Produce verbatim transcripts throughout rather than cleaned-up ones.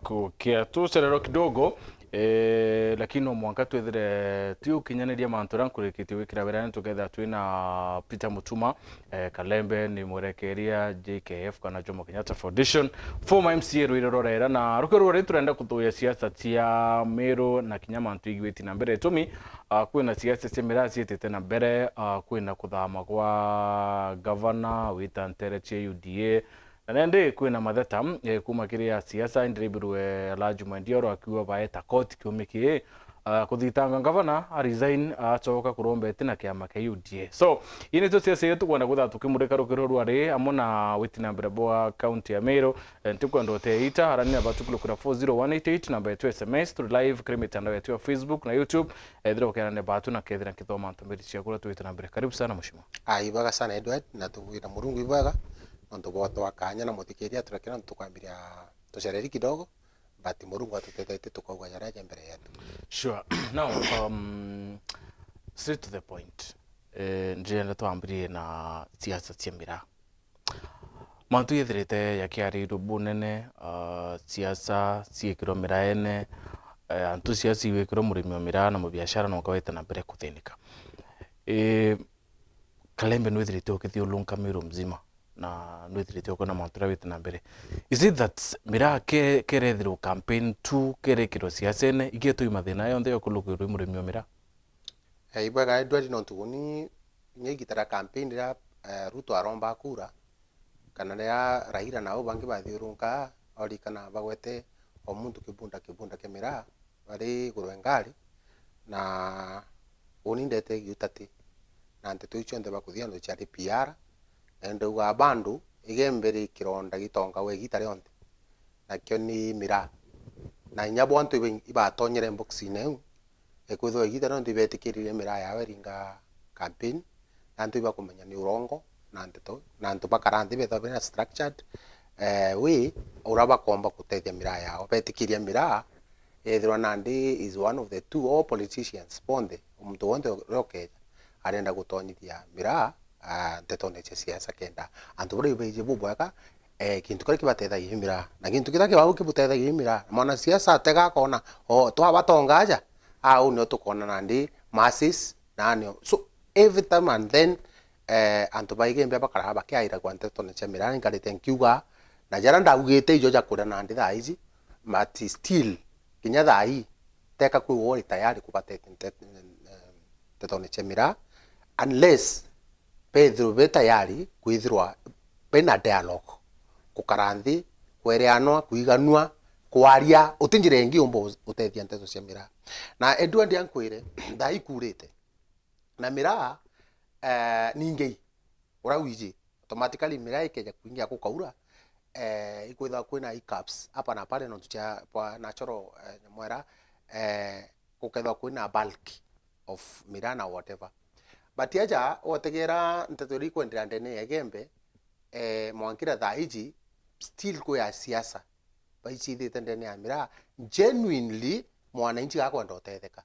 kukia tucererwa kidogo, eh, lakini no mwanka twithire tukinyaniria mantu aria nkurikitie gwikira wirane, tukethira twina Peter Mutuma, eh, Kalembe ni mwerekeria J K F kana Jomo Kenyatta Foundation, former M C A Ruiru rwa Rera, na rukio rwa riu turenda kuthuya siasa cia Meru na kinya mantu igwiti na mbere. Itumi, ah, kwina siasa cia miraa ciitite na mbere, ah, kwina kuthama gwa gavana wita ntere cia U D A, na nendi kwina matheta, eh, kuma kiri a siasa, indi ribirwe Alhaji Mwendia oro akiuga baeta koti kiumia kii, ah, kuthitanga ngavana a resign, acoka kuromba iti na kiama kia U D A. So, ii nicio siasa iria tukwenda kwithirwa tukimurika rukiro rwa ri amwe na witi na mbere bwa kaunti ya Meru. Eh, ntikwenda uteita, arania batu kurukira four zero one eight eight, namba yetu ya S M S, turi live kiri mitandao yetu ya Facebook na YouTube. Ethira ukenania batu na kethira nkithoma ntumiri ciaku uria twite na mbere. Karibu sana, mheshimiwa. Ah, ibwega sana, Edward, na tugwira Murungu ibwega nontu bwa twakanya na muthikiria turekera nontu tukwambiria tucereri kidogo, but Murungu atutethetie tukauga jaria ja mbere yetu. Sure. Now, um, straight to the point. Eh, ndirenda twambirie na siasa cia miraa. Mantu yethirite yakiarirwe bunene, ah, siasa ciikirwe miraene, eh, antu siasa igwikirwe murimi wa miraa na mubiashara no kawete na mbere kuthinika. Eh, Kalembe nwithirite ukithiurunka Meru mzima na nwithirite ukiona mantu uria wite na mbere. Is it that miraa ke-, kerethirwa campaign tu, kerekirwa siasene, igetui mathina yonthe yokulukirwa i murimi wa miraa? Eh, ibwega Edward, nontu uni inya igita ria campaign riria, eh, Ruto aromba kura, kana riria Raila na au bangi bathiurunkaa, orikana bagwete o muntu kibunda kibunda kia miraa, bari iguru e ngari, na uni ndete giutati, na nteto iu cionthe bakuthia ndu ciari P R, na ndauga bandu, Igembe ri kironda gitongagwa igita rionthe, nakio ni miraa. Na inya bo antu iba-, ibatonyere box-ine iu, ekwithirwa igita rionthe ibetikiririe miraa yao iringa campaign, na antu ibakumenya ni urongo na nteto, na antu bakara nthi bethirwa bena structured, eh, way uria bakomba gutethia miraa yao. Betikiria miraa, ethirwa nandi is one of the two, all politicians bonthe, muntu wonthe uria ukeja, arenda gutonyithia miraa, ah, ntetone cia siasa kenda antu baria ibeiji bubwega, eh, kintu kiria kibatethagia i miraa. Na kintu kiria kibau kibutethagia i miraa, mwanasiasa atega akona, o, twabatonga aja, au nio tukona nandi masses, na nio. So, every time and then, eh, antu ba Igembe bakaraga bakiairagua ntetone cia miraa, inkarite nkiuga, na jaria ndaugite ijo ja kuria nandi thaa iji, but still, kinya thaa ii, teka kwi uri tayari kubatete nte-, ntetone cia miraa, unless bethirwe be tayari kwithirwa bena dialogue, gukara nthi, kwereanwa, kwiganua, kwaria, uti njira ingi umba u-, utethia nteto cia miraa. Na Edward ankwire, thaa ikurite. Na miraa, eh, ni ngei, uria wiji, automatically miraa ikeja kwingia gukaura, eh, ikwithirwa kwina hiccups hapa na pale, nontu cia, kwa natural, eh, nyamwera, eh, gukethirwa kwina bulk of miraa na whatever. But aja, wetegera nteto iria ikwenderea ndene ya Igembe, eh, mwankira thaa iji, still kwi asiasa baicithite ndene ya miraa, genuinely mwananchi gakwenda utetheka.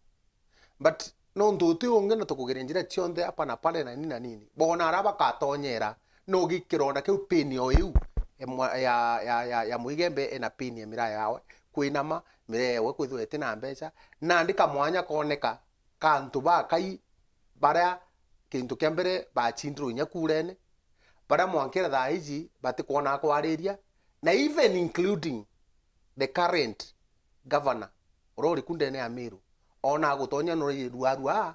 But nontu uti ungi na tukugeria njira cionthe hapa na pale na nini na nini, bona aria bakatonyera, no gi-, kironda kiu pain o iu, ya mwa-, ya, ya, ya, ya Muigembe ena pain ya miraa yawe, kwinama, miraa yawe kwithirwa iti na mbeca, nandi kamwanya koneka ka antu bakai baria kintu kia mbere bachindirwe inya kurene, baria mwankira thaa iji batikwona kwariria, na even including the current governor uria uri ku ndene ya Meru, ona agutonya no iri ruarua,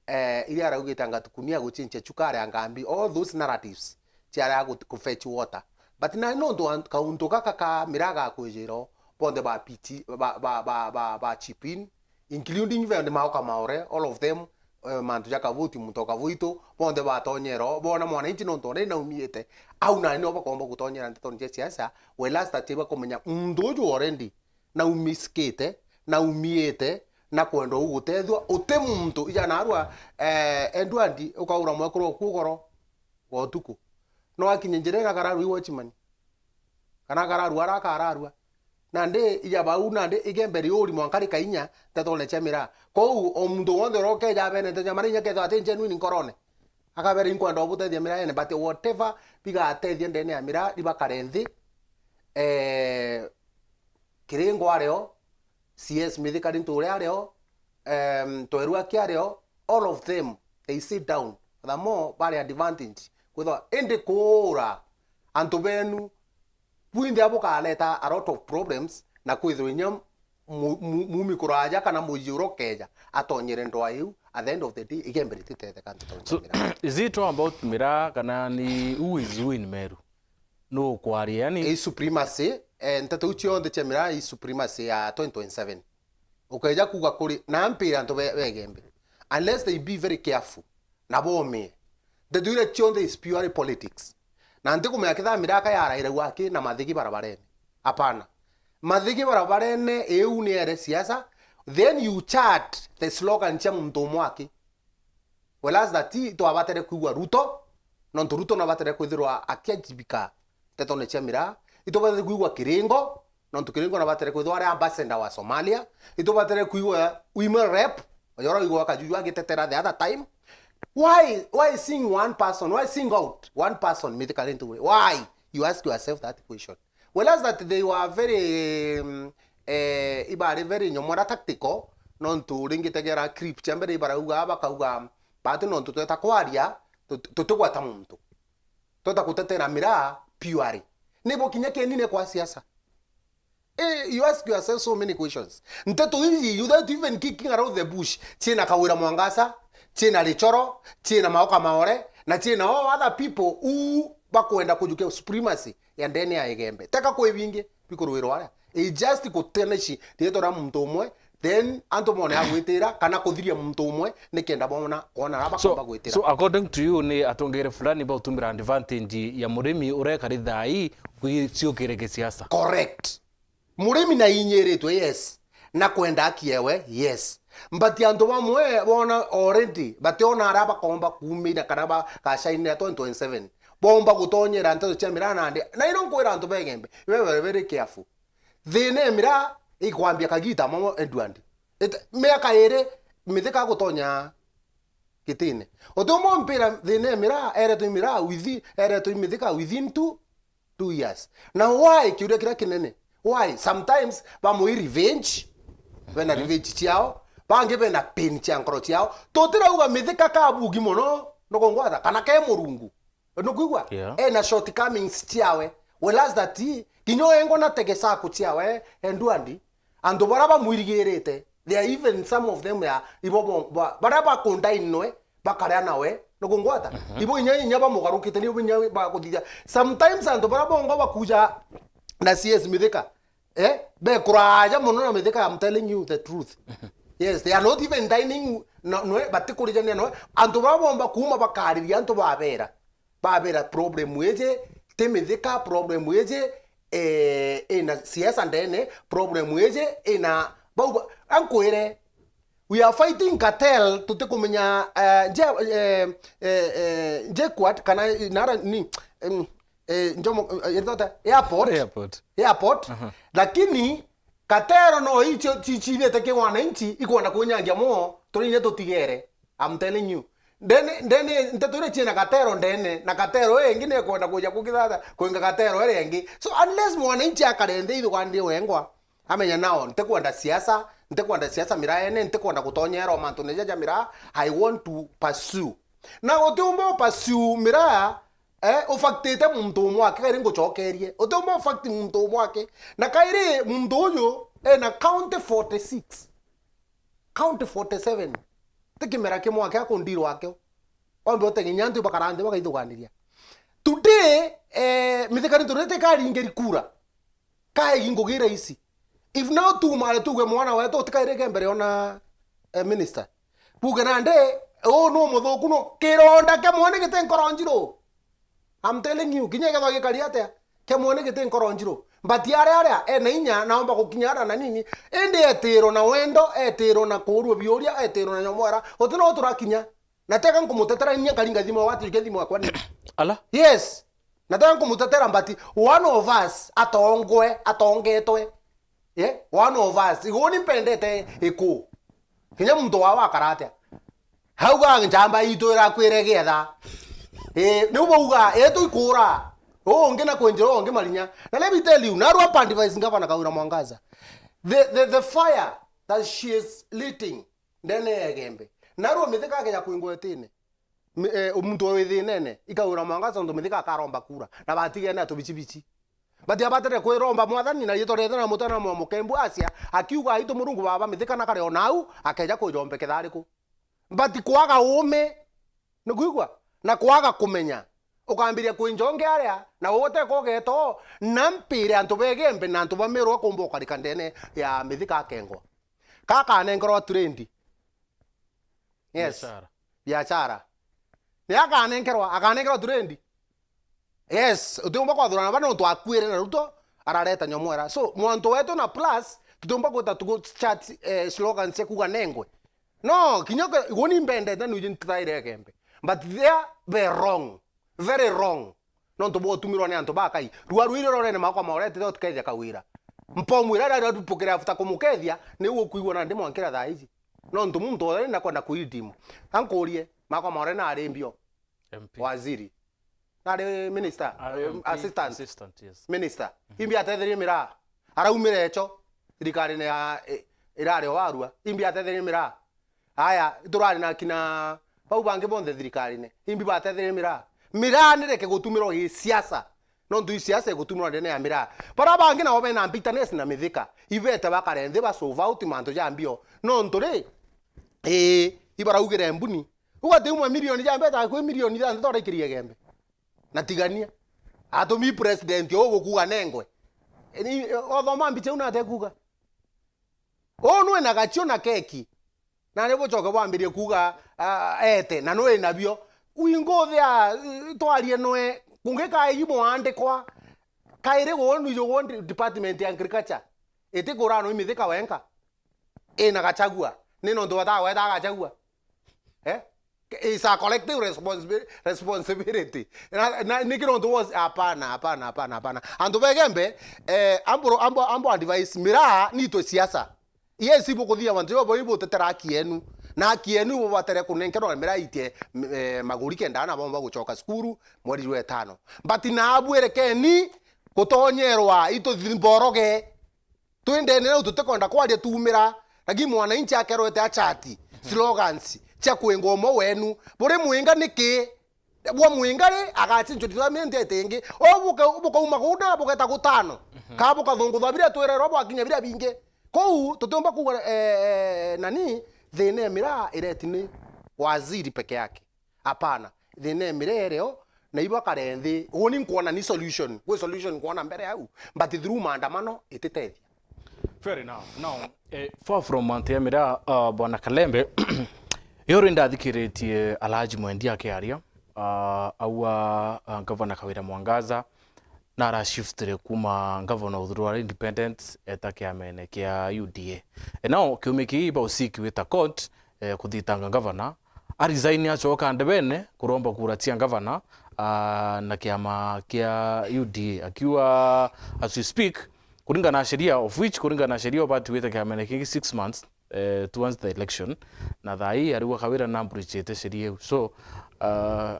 eh, iria araugite anga tukunia guchinchia chukari anga mbi, all those narratives ciaria gu-, ku fetch water. But na nontu an-, kauntu gaka ka miraa gakwijira o, bonthe ba P T, ba, ba, ba, ba, ba chip in, including even Maoka Maore, all of them, eh, mantu ja Kavuti, muntu o Kavuitu, bonthe batonyera o, bona mwananchi nontu uria naumiite, au nani no bakomba gutonyera ntetone cia siasa, we last ati bakumenya muntu uju already naumisikite, naumiite, na kwenda u gutethua, uti muntu, ija narua, eh, Edward, ukaura mwekuru oku ugoro, wa utuku. No akinye njira ira akararua i watchman. Kana akararua ara akararua. Nandi ija bau, nandi Igembe riuri mwanka rikainya ntetone cia miraa. Kou o muntu wonthe uria ukeja abene nteto cia miraa inya kethirwa ati genuine nkorone. Akabere inkwenda ubutethia miraa yene, but whatever bigatethia ndene ya miraa, ribakare nthi. Eh, Kiringo ario, C S Mithika Linturi ario, em, Tweru Aki ario, all of them, they sit down. Furthermore, bari advantage. Kwithwa indi kuura antu benu, bwinthe bukaleta a lot of problems, na kwithirwa inya mu-, mu-, mumi kuraja kana muji uria ukeja atonyere ndwaa iu, at the end of the day, Igembe rititetheka nteto. So, cia Miraa. Is it all about Miraa kana ni who is who in Meru? Nu ukwaria, yani? I supremacy, eh, nteto iu cionthe cia Miraa i supremacy ya twenty twenty-seven. Ukeja kuuga kuri, na mpira antu be, be Igembe, unless they be very careful, na bomie. Nteto iria cionthe is purely politics. Na ntikumenya kethira Miraa ka yarairagua aki na mathigi barabarene. Hapana. Mathigi barabarene, iu ni ere siasa, then you chart the slogan cia muntu umwe aki. Whereas that itwabatere kwigua Ruto, nontu Ruto nabatere kwithirwa akiajibika ntetone cia Miraa. Itwabatere kwigua Kiringo, nontu Kiringo nabatere kwithirwa ari ambassador wa Somalia. Itwabatere kwigua women rep, oyo uraigua Kajuju agitetera the other time. Why, why sing one person? Why sing out one person, Mithika Linturi? Why? You ask yourself that question. Whereas that they were very, um, eh, ibari very nyomora tactical, nontu ringi tegera clip cia mbere ibarauga, bakauga, bati nontu tweta kwaria, tut-, tutigweta muntu. Tweta gutetera Miraa purely. Nibo kinya kienine kwa siasa. Eh, you ask yourself so many questions. Nteto iji, you that even kicking around the bush, ciina Kawira Mwangaza, ciina Richoro, ciina Maoka Maore, na ciina all other people who bakwenda kujukia supremacy ya ndene ya Igembe. Teka kwi bingi bikurwirwa aria. It's just kuteneshi rietwa ria muntu umwe, then antu mone agwitira kana kuthiria muntu umwe nikenda bona kwona ara. So, bakomba gwitira. So according to you, ni atongere fulani bautumira advantage ya murimi urekari thai kwiciukire gisiasa? Correct. Murimi na inyiritwe, yes. Na kwenda haki yewe, yes. But antu bamwe bona already, bationa ara bakomba kumira kana ba-, gacainira twenty twenty-seven. Bomba gutonyera nteto cia Miraa nandi. Na ino nkwira antu ba Igembe, iwe very, very careful. Thina ya Miraa ikwambia kagita momo, Edward. It-, miaka iri, Mithika agutonya gitine. Uti umwe mpira thina ya Miraa, eretwe Miraa within, eretwe Mithika within two, two years. Na why? Kiuria kiria kinene. Why? Sometimes bamwi revenge, bena revenge ciao, bangi bena pain cia nkoro ciao. Tutirauga Mithika kabugi mono, nukungwata, kana ke murungu. Nukwigua? Yeah. Ena shortcomings ciawe. Whereas that, kinya wengwa na tege saku ciawe, Edward, antu bara bamwirigirite, there are even some of them ya, ibo bo-, ba-, bara bakundainwe, bakaria nawe, nukungwata? Mhm. Ibo inya, inya bamugarukite, nibo inya bakuthithia. Sometimes antu bara bongo bakuja na C S Mithika, eh, bekuraja mono na Mithika, I'm telling you the truth. Mhm. Yes, they are not even dining, no, no, batikurijania no. Antu bara bomba kuuma bakariria antu babera. Babera problem iji, ti Mithika problem iji, eh, ina siasa ndene, problem iji ina bau ba-, ankwire, we are fighting cartel, tutikumenya, eh, J-, eh, eh, eh, J quad kana nara ni, em, eh, Jomo, eh, itote, airport. Airport. Airport. Aha. Lakini cartel no icio ci-, cithite ki wananchi ikwenda kunyangia mo, turi inya tutigere. I'm telling you. Ndene, ndene, nteto iria ciina cartel ndene, na cartel ingi ni ikwenda kuja kukithata, kwinga cartel iria ingi. So, unless mwananchi akarende ithuganire wengwa, amenya nao, ntikwenda siasa, ntikwenda siasa Miraa ene, ntikwenda gutonyerwa mantune jaja Miraa, I want to pursue. Na utiumba u pursue Miraa, eh, ufaktite muntu umwe aki, kairi ngucokerie. Utiumba ufakti muntu umwe aki. Na kairi muntu uyu ena county forty-six. County forty-seven. Ti kimera kimwe akia kundirwa akio. Wambe uteginya antu bakara nthi bakaithuganiria. Today, eh, Mithika Linturi tikaringiri kura. Kaegi ngugi rahisi. If now tumare tuge mwana wetu utikairige mbere ona, eh, minister. Buge nande, u nu muthuku nu, kironda kia mwana giti nkoro njiru. I'm telling you, kinya gethwa gikari atia, kia mwene giti nkoro njiru. But aria, aria ena inya naomba gukinya ara na nini, indi etiro na wendo, etiro na kuurua biuria, etiro na nyomwera, uti no turakinya. Na teka nkumutetera inya karinga thimu, watijukia thimu yakwa ni. Ala? Yes. Na teka nkumutetera, but one of us atongwe, atongetwe. Eh, one of us. Iguni mpendete iku. Kinya muntu wa wakara atia. Hauga njamba itu irakwire gietha. Eh, niu bauga, etu ikura. Uu ungi na kwenjera uu ungi marinya. Na let me tell you, narua mpa advice Gavana Kawira Mwangaza. The, the, the fire that she is lighting ndene ya Igembe. Narua Mithika akeja kwingwa itine. Mi-, eh, muntu wi thinene, i Kawira Mwangaza, tontu Mithika akaromba kura. Na batigene na tubichibichi. Batiabatire kwiromba Mwathani na riitwa riethe na Mutana mwa Mukembu acia, akiuga, "Aitu Murungu Baba, Mithika na kare o nau, akeja kujombeketha ariku?" But kwaga uume, ni kwigua? Na kwaga kumenya. Ukambiria kwinjonge aria, na utekogeta o, na mpire antu ba Igembe na antu ba Meru akumba ukarika ndene ya Mithika akengwa. Ka kanengerwa trade. Yes. Biashara. Biashara. Ni akanengerwa, akanengerwa trade. Yes, utiumba kwathurana bana nontu akuire na Ruto arareta nyomwera. So, mwantu wetu na plus, tutiumba gwita tugu chat, eh, slogans cia kuuga nengwe. No, kinya ke-, iguni mbendete nuji ntithaire Igembe. But there be wrong. Very wrong. Nontu bwa utumirwa ni antu ba Kai. Rua rwiri rorene makwa maorete utukethia Kawira. Mpomwira rari rupukire after kumukethia, niu ukwigua na ndimwankira thaa iji. Nontu muntu ore nakwenda kuidimu. Ankurie, makwa maore nari mbio. M P. Waziri. Nari minister, Ari eh, M P, assistant. Assistant, yes. Minister. Mhm. Imbi atetherie miraa. Araumire echo thirikarine ya, eh, irari o warua. Imbi atetherie miraa. Aya, turari na kina bau bangi bonthe thirikarine. Imbi batetherie miraa. Miraa nireke gutumirwa gi siasa. Nontu i siasa igutumirwa ndene ya miraa. Bara bangi nao bena bitterness na Mithika. Ibete bakare nthi ba solve out mantu ja mbio. Nontu ri, ii, ibaraugire mbuni. Ugati umwe milioni ja mbeta kwi milioni ithanthatu araikirie Igembe. Na tigania. Atumi president uu gukuga nengwe. Ni, othoma mbicha uu na atekuga. Uu nwe na gachio na keki. Na ni bucoke bwambirie kuuga, ah, ete, na nwi nabio. Winguthia, eh, twarie nwe, kungikaiji mwandikwa, kairi guu nwijugwo ndi-, department ya agriculture, itikurano imithika wenka, ina Gachagua, ni nontu batagweta Gachagua. Eh? It's a collective responsibi-, responsibility. Na, na, niki nontu was, hapana, hapana, hapana, hapana. Antu begembe, eh, ambo, ambo, ambo advice, miraa nitwe siasa. Yes, ibukuthia mantu jobo ibutetera haki yenu. Na haki yenu ibubatere kunenkerwa mira itie, m-, eh, maguri kenda ana bomba gucoka cukuru mweri jwa etano. But naabu erekeni gutonyerwa ituthi mboroge. Twindene nau tutikwenda kwaria tuumira. Lakini mwananchi akerwete achati, slogans, cia kwinga umwe wenu. Buri mwinga niki? Bwa mwinga ri, agacinchwa development ete ingi. O buka-, bukauma kuu na bugeta gutano. Mhm. Ka bukathunguthwa biria twirerwa bwakinya biria bingi. Kou tutiumba kuuga, eh, eh, nani, thina ya miraa ireti ni waziri peke yake. Hapana. Thina ya miraa irio, na ibo akare nthi. Uni nkwona ni solution. Gwi solution nkwona mbere au. But through maandamano, ititethia. Fair enough. Now, eh, far from mantu ya miraa, uh, Bwana Kalembe, yo ri ndathikiritie Alhaji Mwendia akiaria, uh, aua, uh, Governor Kawira Mwangaza, na arashiftire kuma Governor Uthuru ari independent eta kiamene kia U D A. And now, kiumia kii ba usiki wita court, eh, kuthitanga Governor, a resign acoka ndebene kuromba kura cia Governor, ah, na kiama kia U D A. Akiuga, as we speak, kuringana na sheria, of which kuringana na sheria ubati wite kiamene kingi six months, eh, towards the election, na thaa ii ariuga Kawira na breachite sheria iu. So, ah,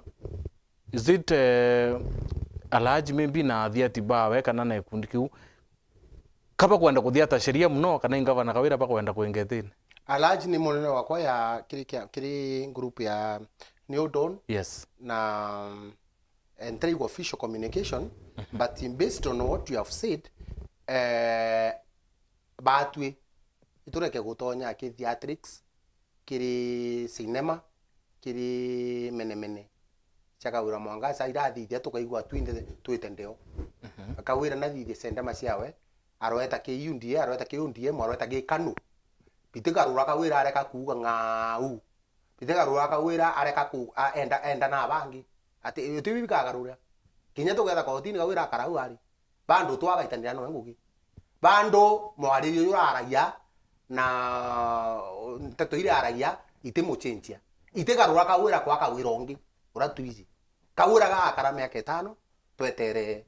is it, eh, Alhaji maybe na athiati bawe kana na gikundi kiu, ka bakwenda kuthiata sheria muno, kana i Gavana Kawira bakwenda kuinga itine? Alhaji ni munene wakwa ya kiri kia-, kiri group ya New Dawn. Yes. Na, mm, eh, ntiraigua official communication, mhm, but based on what you have said, eh, batwi itureke gutonya ki theatrics, kiri cinema, kiri menemene cia Kawira Mwangaza irathithia tukaigua twinthe twite ndeo. Mhm. Kawira nathithie sendema ciawe, arweta ki U D A, arweta ki U D M, arweta ki KANU. Bitigarura Kawira areka kuuga ng'au. Bitigarura Kawira areka ku-, a-, enda, enda na bangi. Ati, ti bikagarura. Kinya tugetha kotini Kawira akarau ari. Bado twagaitanira noe ngugi. Bado mwaririo uyu uraragia na nteto iria aragia itimuchenjia. Itigarura Kawira kwa Kawira ungi, uria twiji. Kawira gagakara miaka itano, twetere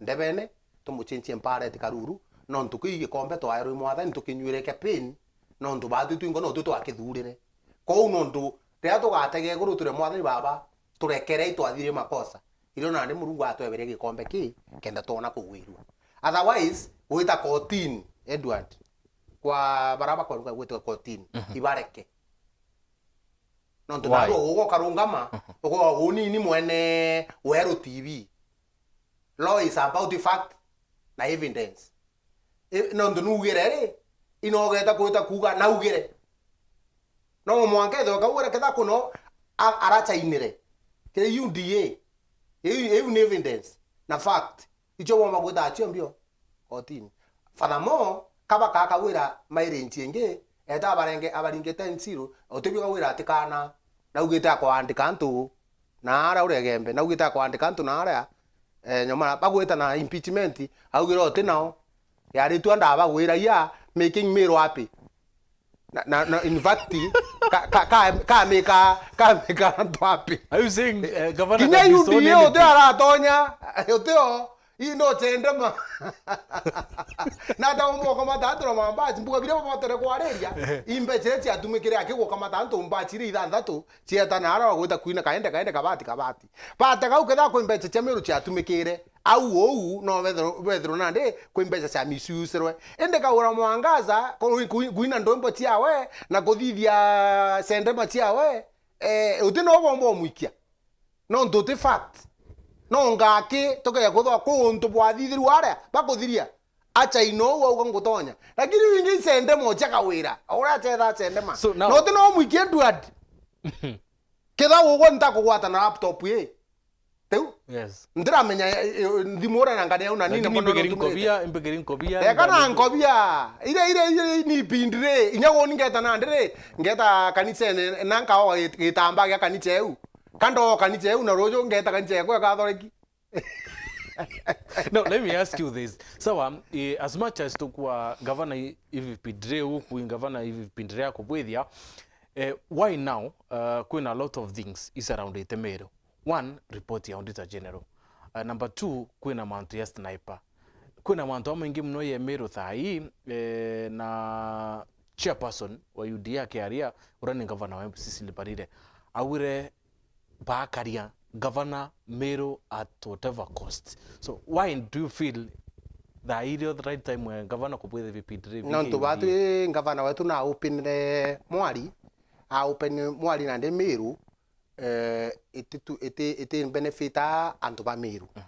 ndebene, tumuchenjie mpara eti Karuru, nontu kii gikombe twaerwe i Mwathani tukinyuire campaign, nontu baatwi twingo notwi twakithurire. Kou nontu riria tugatega iguru turia Mwathani Baba, turekere itwathirie makosa. Irio nandi Murungu atweberia gikombe ki, kenda twona kugwirua. Otherwise, gwita kotini, Edward, kwa bara bakweruka gwita kotini, Mhm. ibareke. Nontu Why? Narua ugoka ukarungama, Mhm. ugoka unini mwene Weru T V. Law is about fact na evidence. I, nontu nugire ri, inogeta kwita kuuga naugire. No mwanka ethirwa kau araketha kuno a-, arachainire. Kiri U D A. Iu, iu ni evidence na fact. Icio bomba gwita acio mbio kotini. Furthermore, kaba kaka wira mairinchi ingi, eta abarenge, abaringe ten zero, utibio kawira ati kana, naugite akwandika antu na ara uria Gembe, naugite akwandika antu na ara, eh, nyomara, bagwita na impeachment, augire uti nao, yaritua ndabagwira ya making Meru happy. Na, na, na, in fact, ka, ka, ka, ka make, ka make antu happy. Are you saying, eh, governor Kinya can disown U D A uti anything? Aratonya, uti o, ii no chendema. Na ta umwe ukamata antu na mambasi, mbuga biria babotere kwariria, imbecha iria ciatumikire akigukamata antu mbachi iria ithanthatu, cieta na ara gwita kwina kaende, kaende, kabati, kabati. Bate kau ketha kwi mbecha cia Meru ciatumikire, au uu no bethirwo, bethirwo nandi kwi mbecha cia misusirwe. Indi Kawira Mwangaza, ku-, ku-, kuina ndwimbo ciawe, na kuthithia sendema ciawe, eh, uti no bomba umwikia. Nontu uti fact. No ngaki, tukeja kwithwa kwi untu bwathithirwe aria, bakuthiria. Acha ino uu auga ngutonya. Lakini uu ingi isendema ucha Kawira. Uria achetha sendema. So now, no uti no umwikie Edward. Ketha ugwe ntakugwata na laptop ii. Riu? Yes. Ndiramenya, eh, eh, thimu uria na ngari au na nini. Lakini mbona mbigiri ntumite? Nkobia, mbigiri nkobia, Eka na ngari nkobia. Ire, ire, ire, ni pindire. Inya guni ngeta na ndire. Ngeta kanisa ene, na nkaoa git-, gitamba gia kanisa eu. Kando kanisa eu na ruju ngeta kanisa ekwe Catholic. Now, let me ask you this. Sawa, eh, as much as tukwa governor i-, ivi pindire uku, governor ivi pindire akubwithia, eh, why now, uh, kwina a lot of things is around Meru? One, report ya Auditor General. Uh, number two, kwina mantu ya sniper. Kwina mantu amaingi muno ya Meru thaa ii, eh, na chairperson wa U D A akiaria, uria ni governor wa Cecily Mbarire, augire bakaria governor Meru at whatever cost. So why do you feel thaa ii rio the right time ya governor kubwithia vipindi ri-, nontu batu ii governor wetu na openire mwari, a open mwari nandi Meru, eh, ititu-, iti, iti benefit a antu ba Meru. Mhm.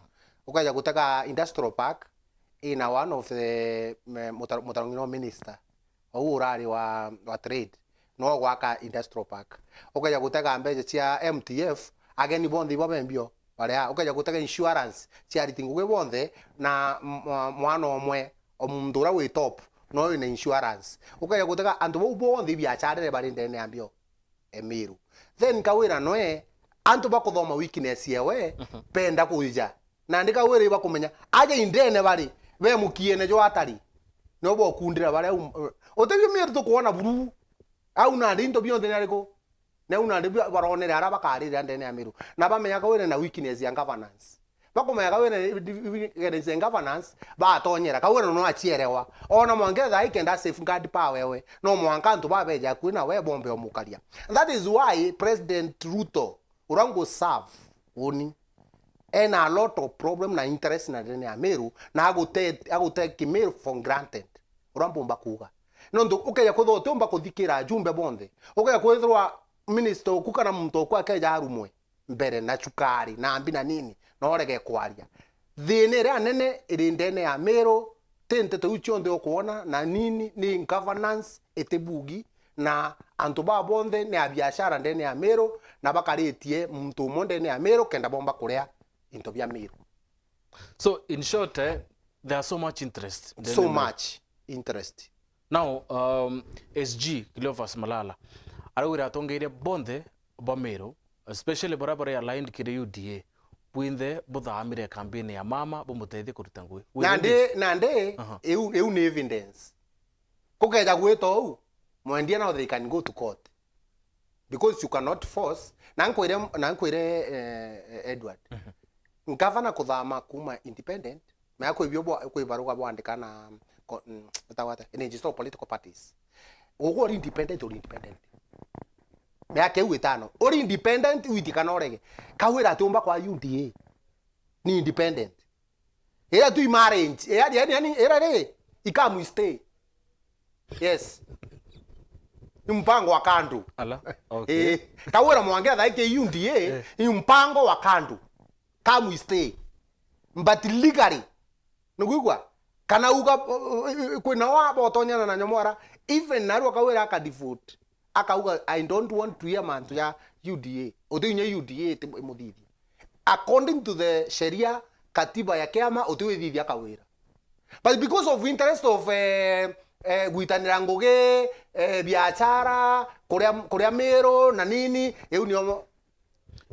Ukaja gutega industrial park ina one of the, me-, muta-, mutarongino minister. Ou urari wa, wa trade. No gwaka industrial park. Ukaja gutega mbeca cia M T F, ageni bonthe ibo bembio. Baria, ukaja gutega insurance cia ariti ngugi bonthe na m-, mwa-, mwana omwe, o muntu uria wi top, no wina insurance. Ukaja gutega antu bau bonthe ibiacharire bari ndene ya mbio. Emiru. Then Kawira noe, antu bakuthoma weakness yewe, Mhm. benda kuija. Nandi Kawira ibakumenya, aja indene bari, be mukiene jwa atari. No bokundira baria um-, utebio Miru tukwona buru. Au nandi into bionthe ni ariku? Nau nandi bia-, baronere aria bakarira ndene ya Miru. Na bamenya Kawira na weakness ya governance. Bakumenya Kawira na weakness ya governance, batonyera. Kawira no achierewa. Ona mwanka thaa ikenda safeguard power ewe. No mwanka antu babeja akui na we bombe omukaria. That is why President Ruto, uria ngu serve, uni, ena a lot of problem na interest na ndene ya Miru, na agute-, aguteki Miru for granted. Uria mbumba kuuga. Nontu ukeja kwithirwa utiumba kuthikira ajumbe bonthe, ukeja kwithirwa minister oku kana muntu oku akeja arumwe mbere na cukari na mbi na nini, na urege kwaria. Thina iria nene iri ndene ya Miru, ti nteto iu cionthe ukwona, na nini ni governance itibugi, na antu baa bonthe ni a biashara ndene ya Miru, na bakaritie muntu umwe ndene ya Miru kenda bomba kuria into bia Miru. So, in short, eh, there are so much interest ndene ya Miru. So much interest. Now, um, S G Cleophas Malala araugire atongeria bonthe ba Miru, especially baria bari aligned kiri U D A, bwinthe buthamire kambini ya mama, bumutethie kuruta ngugi. Nandi, nandi, Aha. iu, iu ni evidence. Kukeja gwita uu, mwendia now they can go to court. Because you cannot force. Na nkwire, na nkwire, eh, Edward. Mhm. Ngavana kuthama kuma independent, mea kwibio bwa, kwi baruga bwandika na ko-, mm, utagwata, in register of political parties. Ugu uri independent, uri independent. Miaka iu itano. Uri independent, witi kana urege. Kawira atiumba kwa U D A. ni independent. Ira tu imarrange, yani, yani, yani, ira ri, ikamu stay. Yes. Ni mpango wa kando. Ala, okay. Eh, Kawira Mwangi athaike U D A, eh, ni mpango wa kando. Kamu stay. But legally, niguigua? Kana uga, uh, uh, uh, kwina wa botonyana na Nyomwara, even narua Kawira aka default. Akauga, "I don't want to hear mantu ya U D A." Uti inya U D A ti muthithia. According to the sheria, katiba ya kiama, uti withithia Kawira. But because of interest of, eh, eh, gwitanira ngugi, eh, biashara, kuria, kuria Miru na nini, iu nio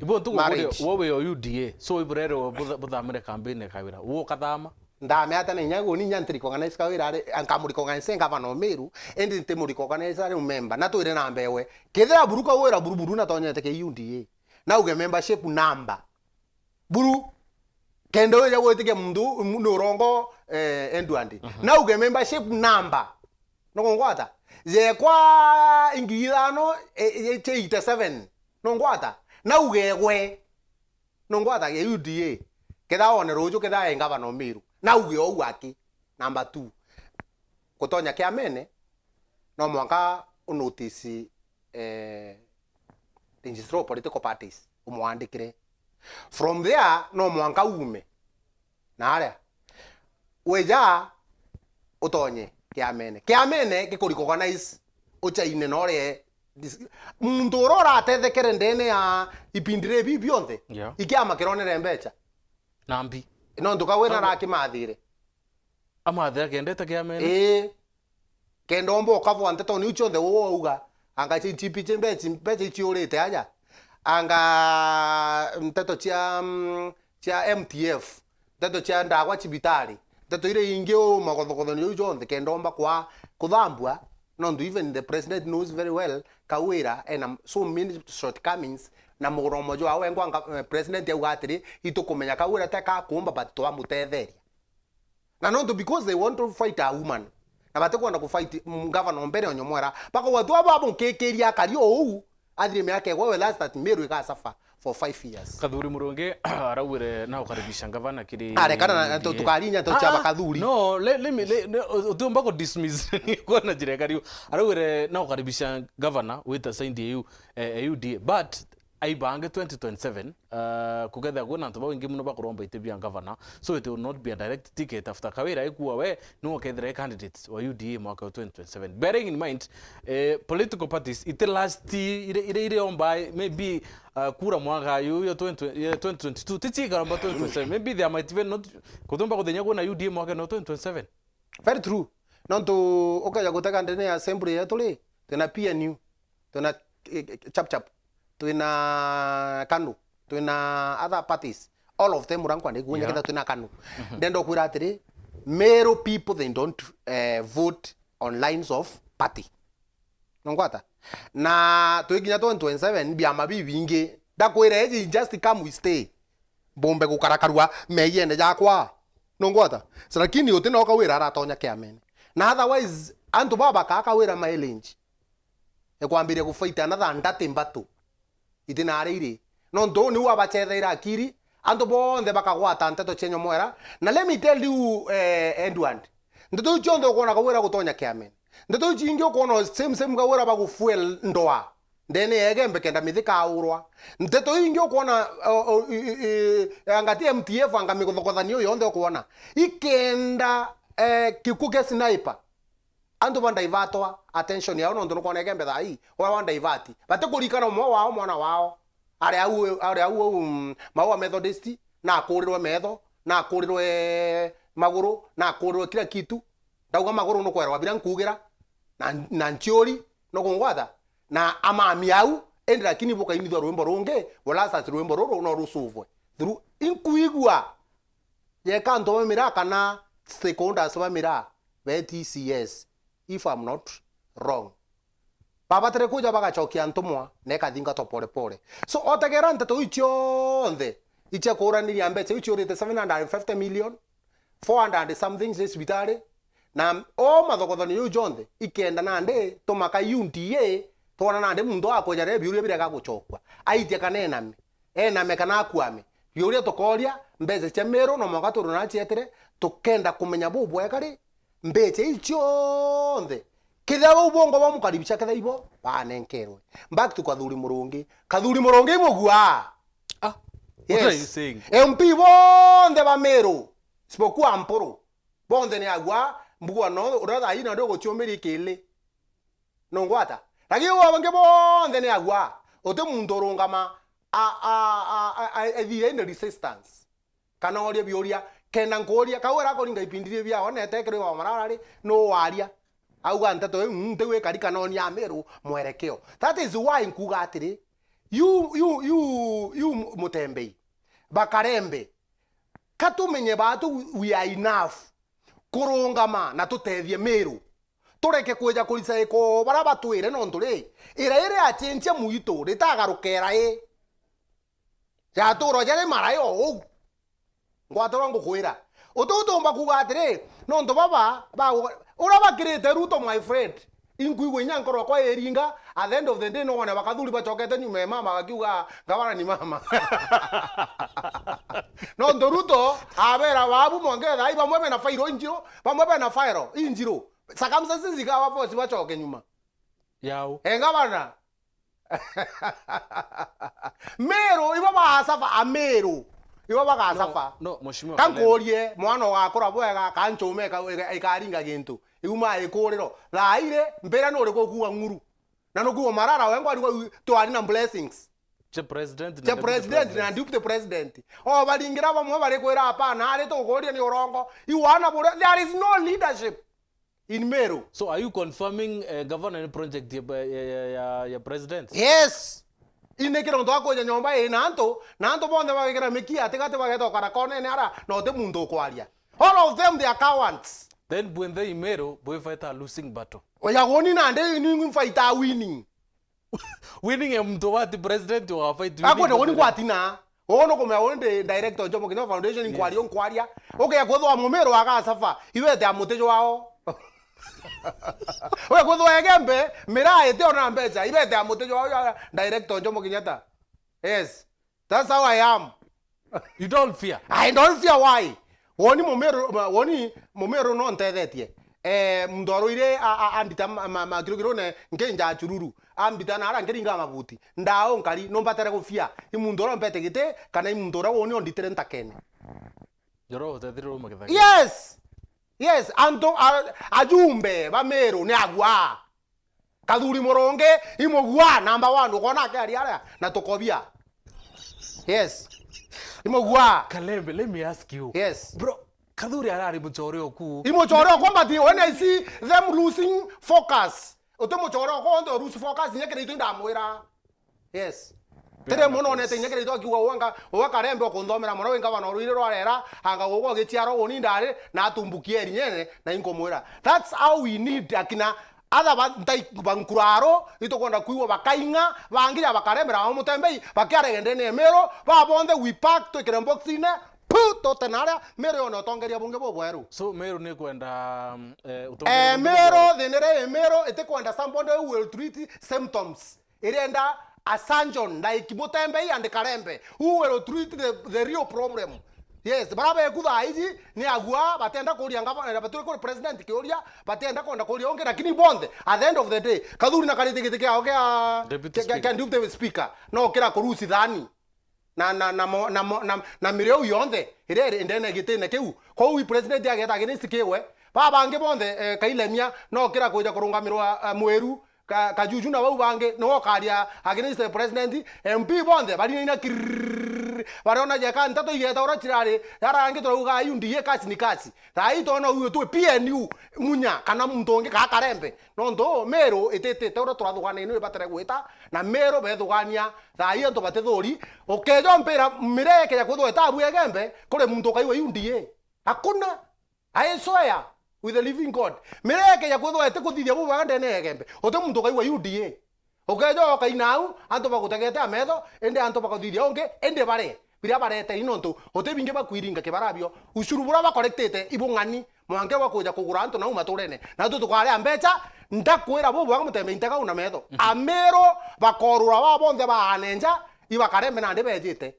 Ibo ntugukuria, marriage. Wo wi o U D A, so iburere butha-, buthamire campaign ya Kawira. Wo ukathama? Ndame ata na inya guni inya nti recognize Kawira ari, nkamu recognize ngavana o Miru, indi nti mu recognize ari member. Na twire na mbewe. Kethira buru Kawira buru buru na tonyete ke U D A. Na uge membership number. Buru. Kenda uja gwitikia muntu, mu-, ni urongo, eh, Edward. Mhm. Na uge membership number. Nukungwata? Yekwa ingi ithano, e, e, eighty seven. Nungwata? Na ugegwe. Nungwata ge U D A. Ketha one ruju, ketha e ngavana o Miru. Na uge ou aki. Number two. Gutonya kiamene, no mwanka u notice, eh, registrar of political parties, umwandikire. From there, no mwanka ume. Na aria, wija utonye kiamene. Kiamene giku recognize uchaine na uria dis-, muntu uria uratethekere ndene ya ipindi ri biu bionthe, yeah, ikiama kironere mbecha. Na mbi. Nontu Kawira arakimathire. Amathira kendete kiamene? Ii. Kenda omba ukavwa nteto niu cionthe uu wauga. Anga cia G P C mbechi, mbecha iciurite aja. Anga nteto cia, mm, cia M T F, nteto cia ndagwa cibitari, nteto iria ingi uu magothogotho niu jonthe kenda omba kwa kuthambua, nontu even the president knows very well Kawira ena so many shortcomings, na muromo jwa wengwa nga-, eh, president auga atiri, itukumenya Kawira teka kuumba but twamutetheria. Na nontu because they want to fight a woman. Na batikwenda ku fight, mm, governor mbere o Nyomwera. Bakauga tu abo amukikiria akari o uu, athire miaka igwe, whereas that Meru iga suffer for five years. Kathuri Murungi araugire na ukaribisha ngavana kiri Arekana na, na U D A. Tukarinya tu Ah, chaba ah, Kathuri. No, let, let me, let, let, utiumba ku dismiss. Kwona njira ikari u. Araugire na ukaribisha ngavana wita side iu, eh, eh, U D A. But aibange twenty twenty-seven, uh, kukethira kwina antu baingi muno bakuromba iti bia ngavana, so it will not be a direct ticket after Kawira aikua we niwe ukethira e candidate wa U D A mwaka wa twenty twenty-seven. Bearing in mind, eh, political parties iti last ire, ire, ire omba maybe, uh, kura mwaka yu ya twenty, ya twenty twenty-two, ti chikaromba twenty twenty-seven. Maybe there might even not, kutumba kuthenya kwina U D A mwaka no twenty twenty-seven. Very true. Nontu ukeja gutega ndene ya assembly yetu ri, twina P N U, twina, eh, eh, Chap Chap, twina KANU, twina other parties. All of them uria nkwenda ikunya Yeah. ketha twina KANU. Mhm. Ndenda ukwira atiri, Meru people, they don't, eh, vote on lines of party. Nungwata? Na twikinya twenty twenty-seven, biama bibingi. Ndakwira, iji just come we stay. Mbumbe gukara karua meiene jakwa. Nungwata? Sa lakini uti no Kawira aratonya kiamene. Na otherwise, antu baba bakaa Kawira mileage. Ekwambiria kufight another dirty battle. Iti na aria iri. Nontu uu niu abachetheire akiri, antu bonthe bakagwata nteto cia Nyomwera. Na let me tell you, eh, Edward, nteto iu cionthe ukwona Kawira gutonya kiamene. Nteto iu cingi ukwona same, same Kawira bagufuel ndoa ndene ya Igembe kenda mithika aurwa. Nteto iu ingi ukwona, o, o, i, i, i, anga ti M T F, anga miguthokothanio yonthe ukwona. Ikenda, eh, kikuo kia sniper. Antu ba divert attention yao, nontu nukwona Igembe thaa ii, wa, wa divert. Batikurikana umwe wao, mwana wao. Ari au, ari au, au, mm, Maua Methodist, na akurirwe metho, na akurirwe maguru, na akurirwe kila kitu. Ndauga maguru nukwerwa biria nkuugira, na, na nchiuri, nukungwata, na amami au, indi lakini bukainithwa rwimbo rungi, whereas rwimbo ruru no rucuvwe. Through, inkuigua, yeka antu ba miraa kana stakeholders ba miraa, be T C S, if I'm not wrong. Babatire kuja bagacokia ntumwa na ikathingatwa pole pole. So, otegera nteto iu cionthe icia kuuraniria mbeca iu ciurite seven hundred and fifty million, four hundred something cia cibitari, na o mathogothanio jau jonthe, ikenda nandi tumaka U D A, twona nandi muntu akweja rire biuria biria gagucokua. Aitia kana ename. Ename kana akuame. Biuria tukooria, mbeca cia Meru no mwanka twirwe na cietire, tukenda kumenya bubwega ri, mbeca ii cionthe, kethira bau bongwa bamukaribica, kethira ibo banenkerwe. Back to Kathuri Murungi. Kathuri Murungi i mugua. Ah, what are you saying? M P bonthe ba Meru, isipokuwa Mpuru, bonthe ni agua, mbugua no, uria thaa ii nandi uguciumiria ikili. Nungwata? Lakini uu bangi bonthe ni agua. Uti muntu urungama a, a, a, a, a, ethire in resistance. Kana orie biuria, kenda nkuuria, kau arakuringa ibindi bii biao, nete kiri wa Marara ri, nuu waria? Auga nteto iu, mm, nti gwikari kana onia Amiru mwerekeo. That is why nkuuga atiri, you, you, you, you Mutembei, Bakarembe, ka tumenye baatu we are enough kurungama na tutethie Miru. Tureke kwija kuricaika o baria batwire, nontu ri, ira iria yacenjia mwitu ritagarukera i. Yatuurwa jari marai o uu. Ngwatirwa ngukwira. Uti utiumba kuuga atiri, nontu baba, ba, uria bakirite Ruto, my friend, inkwigua inya nkoro yakwa iringa, at the end of the day, no wone bakathuri bacokete nyuma ya mama, bakiuga, "Gavana ni mama." Nontu Ruto abera babu mwanka thaa ii, bamwe bena fairo injiru, bamwe bena fairo injiru. Circumstances ikawa force bacoke nyuma. Yau. E, gavana. Miru, ibo bagasafa, Amiru. Ibo bagasafa. No, no, Mheshimiwa Kalembe. Ka nkuurie, mwana ugakura bwega, ka nchume ika-, ika-, ikaringa gintu. Iuma ikuriro. Thaa iri, mpira nuriku ukuuga ng'uru? Na nukuuga Marara wengwa arigwa wi-, twari na blessings. Che president na Che deputy president na president. Deputy president. O baringira bamwe bari kwira, "Hapana, ari tukuuria ni urongo." Iwana buria, there is no leadership in Meru. So are you confirming, eh, governor ni project ya, ya, ya, ya, ya president? Yes. Indi kiri untu akwija nyomba ina antu, na antu bonthe bagikira mikia atigati bageta ukara konene ara, na uti muntu ukwaria. All of them, they are cowards. Then bwinthe i Meru, bwi fight a losing battle. Oya, guni nandi ni fight a winning. Winning e muntu wati president wa fight. Akwenda winning guni gwatina. Uu nukumenya uu ndi director Jomo Kenyatta Foundation, yes, inkwaria, unkwaria. Ukea kwithwa Mumiru agasafa, iwete a muti jwao. Uke kwithwa Igembe, miraa iti ona mbeca, iwete a muti jwao ya director Jomo Kenyatta. Yes. That's how I am. You don't fear? I don't fear, why? Woni Mumiru, ma-, woni Mumiru no ntethetie. Eh, muntu aruire a, a, andita ma, ma, ma kirukirune nkinja chururu. Ambita na ara nkiringa mabuti. Ndao nkari, no mbatere gufia. I muntu uria umpete giti, kana i muntu uria woni onditire ntakene. Njoro utethirwe uma githagi. Yes! Yes, antu a, ajumbe ba Miru ni agua. Kathuri Murungi, i mugua, number one, ukona akiaria aria, na tukobia. Yes. I mugua. Kalembe, let me ask you. Yes. Bro, Kathuri arari muchore oku. I muchore oku, but when I see them losing focus, uti muchore oku, onto lose focus, nye kiri itu ndamwira. Yes. Fair enough, yes. Tiri muno onete inya kiri itu akiuga, "Uga, uga Kalembe ukunthomera muno, wi ngavana uruire rwarera, anga gugwa ugichiarwa uni ndari, na atumbukie rinyene, na inkumwira." That's how we need akina Atha ba, ntai, ba nkuraro, itukwenda kwigua bakaing'a, bangi ja bakaremera ba Mutembei, bakiarega ndene ya Miru, ba bonthe we pack, twikire boxine, pu, tote naria, Miru yone utongeria bungi bubweru. So, Miru ni kwenda, um, eh, utongeria bungi bubweru? Eh, Miru, thina iria i Miru, itikwenda somebody who will treat symptoms. Irienda a surgeon, like Mutembei and Karembe, who will treat the, the real problem. Yes, bara beku thaa iji ni agua, batenda kuria ngavana, baturi kuri president kiuria, batenda kwenda kuria ungi, lakini bonthe, at the end of the day, Kathuri na karite giti kiao kia, Deputy kia, kia, Speaker. Kia Deputy Speaker, no kira kurusi thani. Na, na, na, mo-, na, mo-, na, na mirio yonthe, iria iri ndene gitine kiu. Kou i president ageta against kiwe. Ba bangi bonthe, eh, Kailemia, no kira kuja kurungamirwa, eh, Mwiru, Ka-, Kajuju na bau bangi, niwe ukaria against the president. M P bonthe, barinaina kirrrr, bariona jeka nteto igeta uria cirari, yara angi turauga U D A kasi ni kasi. Thaa ii twona uyu twi P N U, Munya, kana muntu ungi, kaa Karembe. Nontu Miru ititite uria turathuganaine ni batere gwita, na Miru bethugania, thaa ii antu batithuri. Ukeja umpira miraa ikeja kwithwa itabu Igembe, kuri muntu ukaigua U D A. Hakuna. I swear with the living God. Miraa ikeja kwithwa itikuthithia bubwega ndene ya Igembe, uti muntu ukaigua U D A. Ukeja ukaina au, antu bagutegete ametho, indi antu bakathithia ungi, indi bare, biria barete i nontu uti bingi bakwiringa kibara bio. Ushuru buria bakorektite ibung'ani, mwanka bwa kuja kugura antu nau maturene. Na tu tukaria mbecha, ndakwira bubwega Mutembei ntega una metho. Mhm. Amiru bakorura ba bonthe baane nja, ibakareme nandi bejite.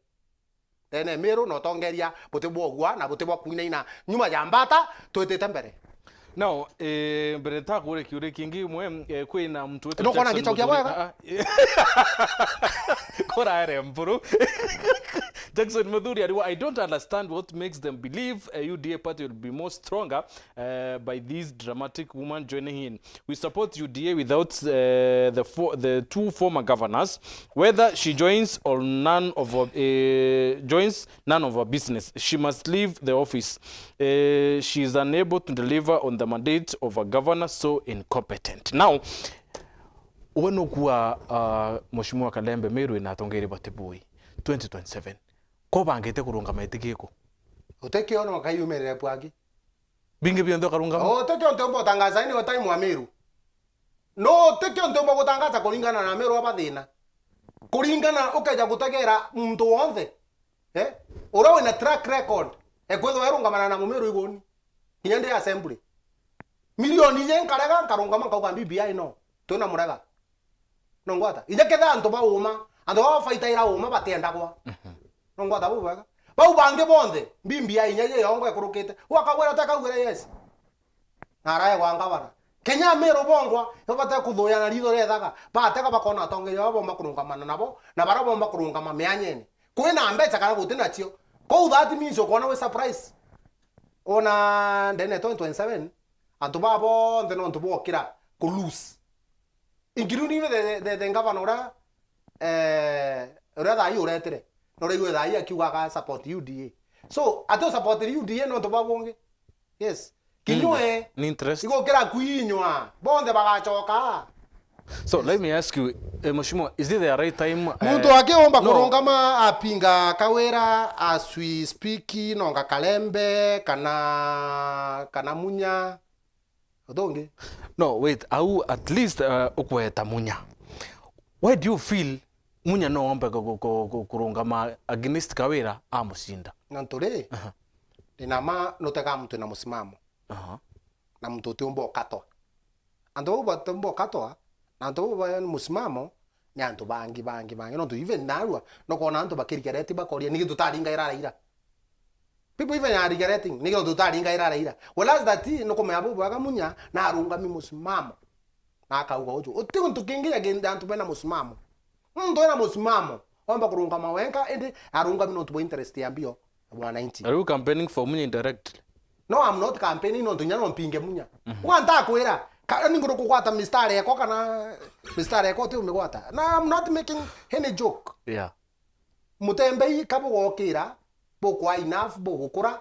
ndene Miru, na utongeria buti bwa ugwa na buti bwa kuinaina nyuma ya mbata, twitite mbere. Now, eh, mbere ntakuria kiuria kingi imwe, eh, kwina muntu witwa Nukwona Jackson ngicokia Muthuri. Bwega? Ah, ah. Kuraere mburu. Jackson Muthuri ariwa, "I don't understand what makes them believe a U D A party will be more stronger, uh, by this dramatic woman joining in. We support U D A without, uh, the fo-, the two former governors. Whether she joins or none of our, uh, joins, none of her business. She must leave the office. Eh, she is unable to deliver on the mandate of a governor so incompetent." Now, we nukua, uh, Mheshimiwa Kalembe, Meru ina atongeria bati bui twenty twenty-seven. Ko bangite kurungama itikiko? Utekio no kayumirire bwangi. Bingi bionthe ukarungama? Utekio ntiumba utangaza ni time wa Meru. No utekio ntiumba gutangaza kuringana na Meru aba thina. Kuringana ukeja gutegera muntu wonthe. Eh? Uria wina track record, ekwithwa erungamana na Mumiru iguni. Kinya ndi assembly. Milioni ije nkarega, nkarungama nkauga B B I no. Twina murega. No ngwata. Ije ketha antu ba uma, antu ba bafaitaira uma batiendagwa. Mhm. No ngwata bau bwega. Bau bangi bonthe, B B I inya ije yongo ekurukite. Wakagwira utakagwira yes. Na araegwa ngavana. Kenya Meru bongwa, ibabate kuthuya na ritho riethaga. Batega bakona atongeria baba bomba kurungamana nabo, na bara bomba kurungama mianyene. Kwina mbeca kana guti nacio. Kou that means ukona wi surprise. Ona ndene twenty twenty-seven, antu baba bonthe nontu bokira ku lose. Including the, the, the, the governor uria, eh, uria thaa hii uretire. Na uria iwe thaa hii akiuga aka support U D A. So, ati u support U D A nontu bwa bungi? Yes. Kinywe. Ni interest. Igukira kwinywa. Bonthe bagacoka. So, let me ask you, eh, Mheshimiwa, is it the right time, eh, muntu akiumba no. kurungama apinga Kawira as we speak, nonga Kalembe, kana, kana Munya? Uthungi? No, wait, au at least, uh, ukweta Munya. Why do you feel Munya no ombe ku-, ku-, ku-, ku-, kurungama against Kawira amucinda? Nontu ri, aha, ndina ma nutega muntu na musimamo. Aha. Na muntu utiumba ukatwa. Antu bau batiumba ukatwa, na antu bau ba musimamo, ni antu bangi, bangi, bangi. Nontu even narua, nukona antu bakirigereti bakoria, niki tutaringaira Raila? People even are regretting, niki tutaringaira Raila? Whereas that, nukumenya bubwega Munya, na arungami musimamo. Na akauga uju. Uti untu kingi ya kinda antu bena musimamo. Muntu ena musimamo, omba kurungama wenka, indi arungami nontu bwa interest ya mbio ya mwananchi. Are you campaigning for Munya indirectly? No, I'm not campaigning, nontu nya no mpinge Munya. Mhm. Kwa ntakwira, ka-, ni nguru kugwata mistari yako kana mistari yako uti umigwata. Na I'm not making any joke. Yeah. Mutembei kabugokira, bukwa enough, bugukura,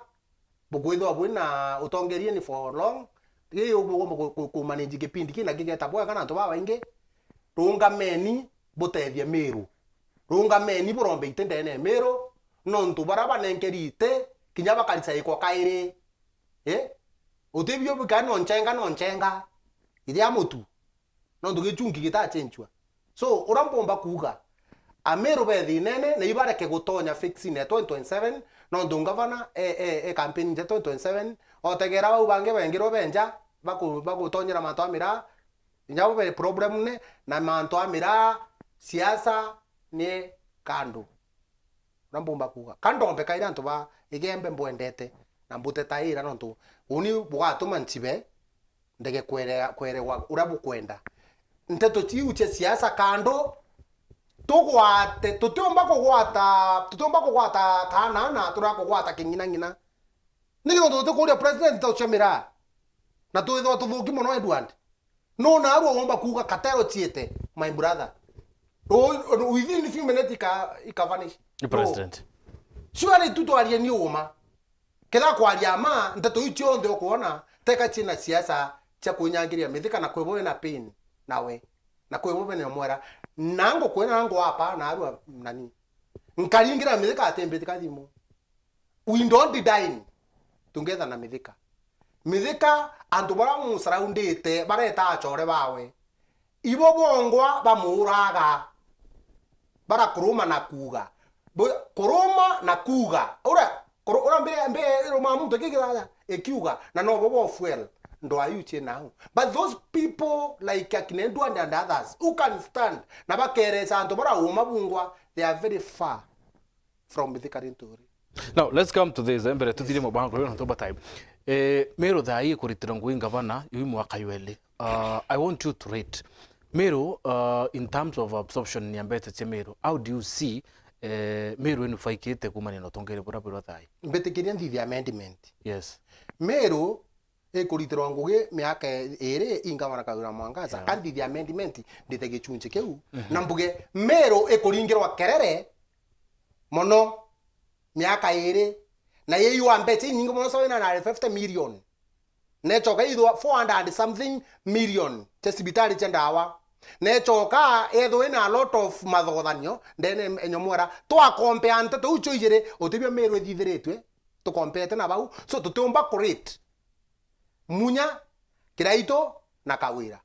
bukwithwa bwina utongeria ni for long. Ii bugomba ku-, ku-, ku manage kipindi kina gigeta bwega na antu babaingi. Rungameni butethie Miru. Rungameni burombe iti ndene ya Miru, nontu bara banenkeri iti, kinya bakarica ikwa kairi. Eh? Utibio bika no nchenga, no nchenga. Iria mutu. Nontu gichungi gitachenjua. So, uria mpumba kuuga, Amiru be thinene, na ibareke gutonya fixing ya twenty twenty-seven, nontu ngavana e, e, e campaign ya twenty twenty-seven, otegera bau bangi bengirwe benja, baku-, bagutonyera mantu a miraa, inya bo be problem ne, na mantu a miraa, siasa ni kando. Uria mpumba kuuga. Ka ndombe kairi antu ba Igembe mbwendete, na mbutetaira nontu uni bugatuma nchibe ndege kwere-, kwerewa uria bukwenda. Nteto chiu chia siasa kando, tugwate, tutiumba kugwata, tutiumba kugwata kaana na turia kugwata king'inang'ina. Niki nontu tutikuria president nteto cia miraa? Na twithwa tuthuki mono, Edward. No narua womba kuuga katero chiete, my brother. Ru-, ru-, within few minutes ika, ika vanish. Ni president. No. Surely tu twarie ni uma. Ketha kwaria ma, nteto iu cionthe ukwona, teka china siasa cia kunyangiria Mithika na kwibo wina pain nawe. Na kwibo wina mwera. Na ngukwira na ngwapa narua nani. Nkaringira Mithika atimbiti kathimu. We don't dine together na Mithika. Mithika, antu baria bamusurroundite, bareta achore bawe. Ibo bongwa bamuuraga. Barakuruma na kuuga. Bu-, kuruma na kuuga. Uria, kuru-, uria mbere, mbere iruma muntu kigiraya, ikiuga, na no bo bo fuel. Ndo ayu chie nau. But those people like akina Edward and others who can stand na bakeresa antu bara uma bungwa, they are very far. from Mithika Linturi. Now, let's come to this, eh, mbere tuthirie mubango uyu nontu bwa time. Eh, Meru thaa ii ikuritirwa ngugi ngavana, yu mwaka jweli. Uh, I want you to rate. Meru, uh, in terms of absorption ya mbeca cia Meru, how do you see, eh, Meru inu faikite kumania na utongeria buria bwirwa thaa ii? Mbitikiria nthithie amendment. Yes. Meru ikuritirwa ngugi miaka iri ingavana Kawira Mwangaza, yeah, ka nthithie amendment ndite gichunchi kiu, mhm, na mbuge Meru ikuringirwa kerere mono miaka iri, na yeyua mbeca inyingi mono, so ina na fifty million. Nechoka ithwa four hundred and something million cia cibitari cia ndawa. Nechoka ethwa ina a lot of mathogothanio ndene enyomwera. Twakompea nteto iu cio ijiri, utibio Meru ithithiritwe, tukompete na bau. So tutiumba kurate Munya, Kiraitu na Kawira.